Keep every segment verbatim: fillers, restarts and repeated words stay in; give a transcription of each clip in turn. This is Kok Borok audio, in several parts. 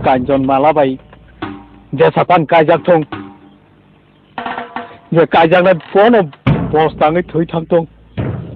Kanjon mala bai jesa pan kaijak thung. Je kaijaknai bono bos tangwi thwi thang thung.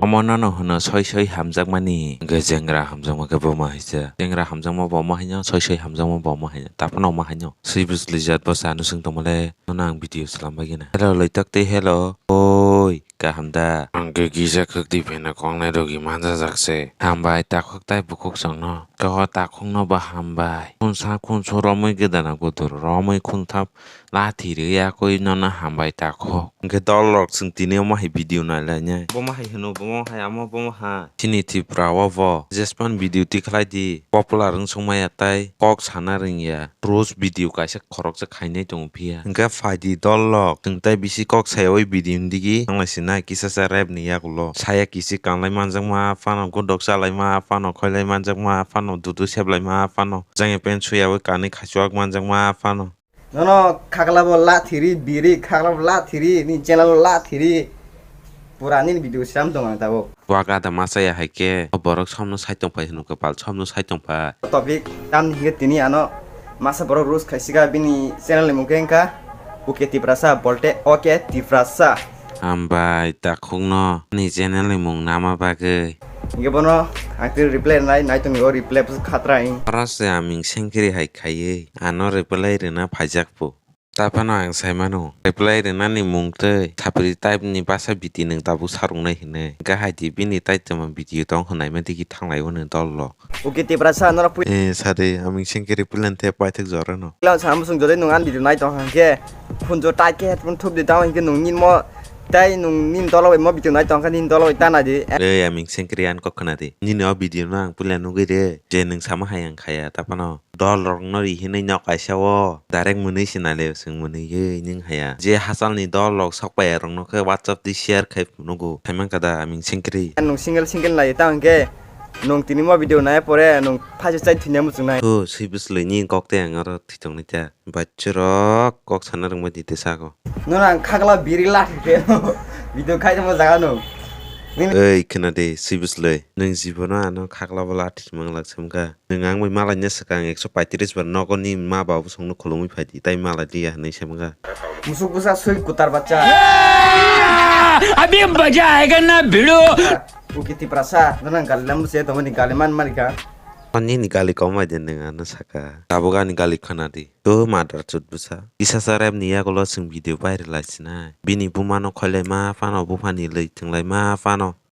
Omo nono hwno soi soi hamjakmani, hwnkhe jengra hamjakma khe bo ma haisa. Jengra hamjakma bo ma haino, soi soi hamjakma bo ma haino. Taphano ma haino. Swi bwsli jat bo chano chwng tongmale, nono ang video swlam bagina. Hello, loitok tei hello. Oi, kaham da? Ang khe kisa khwktwi pheno koknai rwgwi manjajak se. Hambai takhuk tai bukhuk chwngno. Koho takhukno bo hambai. Khunsa khunsu romwi gwdana gudur romwi khunthap lathi rwya koi nono hambai takhuk. Hwnkhe dol rok chwng tini omo hai video nai lainai. Bomo hai hwno, bomo hai amo, bomo hai. Chini Tripura o bo jespan video tikhlai di. Popular wng sung maya tai kok sana rwngya. Roast video kaisa khoroksa khainai tongo phiya. Hwnkhe phaidi dol rok, chwng tai bisi kok saya oi video ni digi. Ang lai sinai kisa sa rap ni yagulo. Saya kisi kanlai manjakma phano, godok chalaima phano, khoilai manjakma phano, dudu seplaima phano, jangya pant suyawi kanwi khaichuak manjakma phano. Nono khaklabo la thiri, biri khaklabo la thiri, ni channel la thiri. Pura nini video sram tong ang tabuk. Waga da masa ya hai khe, o borok somno sai tong phai hwnwi kwpal somno sai tong phai. Topic tamni hingke tini ano masa borok roast khaisika bini channel ni mung khe wngkha Uke Tiprasa bolte Oke Tiprasa. Hambai takhukno ani channel ni mung nama bagwi. Hingke bono ang tini reply nai, nai tongni o reply bwswk khatra ing. Oro se aming sengkiri hai khaiwi ano reply rwna phaijak bo. Taphano ang sai mano, reply rwnani mung tei thapri type ni basa biti nwng tabuk saruknai hinwi. Hwnkhe hai di bini taitama video tong hwnwi ma digi thanglai o nwng dol rok. Uke Tiprasa norok pui- Eh, sadi, aming sengkiri pulan the paithak jorano. Pulan sa musung jodi nwng ani video nai tong hwnkhe phunjo tai khe headphone thup di tamo hwnkhe nwng nini mo tai nwng nini dolo bai mo video nai tong khe nini dolo bai ta nai di. Ei, aming sengkiri ani kok khna di. Nini o video no ang pulan nugwi re, je nwng sama hai ang khaya taphano. Dol rok no ri hinwi nok kaisa o direct mwnwi se nai le chwng mwnwi ye nwng haya. Je hachal ni dol rok sok pai rok no khe WhatsApp twi share khai phunukgo. Khai mankha da aming sengkri. Nwng single single nai ta hwnkhe nwng tini mo video nai pore nwng phaisa chai thwina muchung nai. Thu swi bwslwi ni kok tei ang oro thwi tong nai ta. Bachorok kok sana rwngbai di te sago. Nono ang khakla biri lathi khe video khai tongma jaga no. Ei khna de swi bwslwi nwng jibono ano khakla bo lathi manglak samkha. Nwng ang bai malaina swkang ekso paitris bar nogo ni ma babu songno khulumwi phai di, tai malai liya hinwi se wngkha. Musuk bwsa swi kutar bacha. अभी मजा आएगा ना भिड़ो। Uki Tiprasa, nana gali lam bwse tongmani gali man marika. Nini gali komai de nwng ano saka. Tabuk ani gali khna di. To madar chut bwsa. Kisa sa rem ni yagulo chwng video viral lai sinai. Bini buma no khoilai ma phano, buphani lei thwnglai ma phano.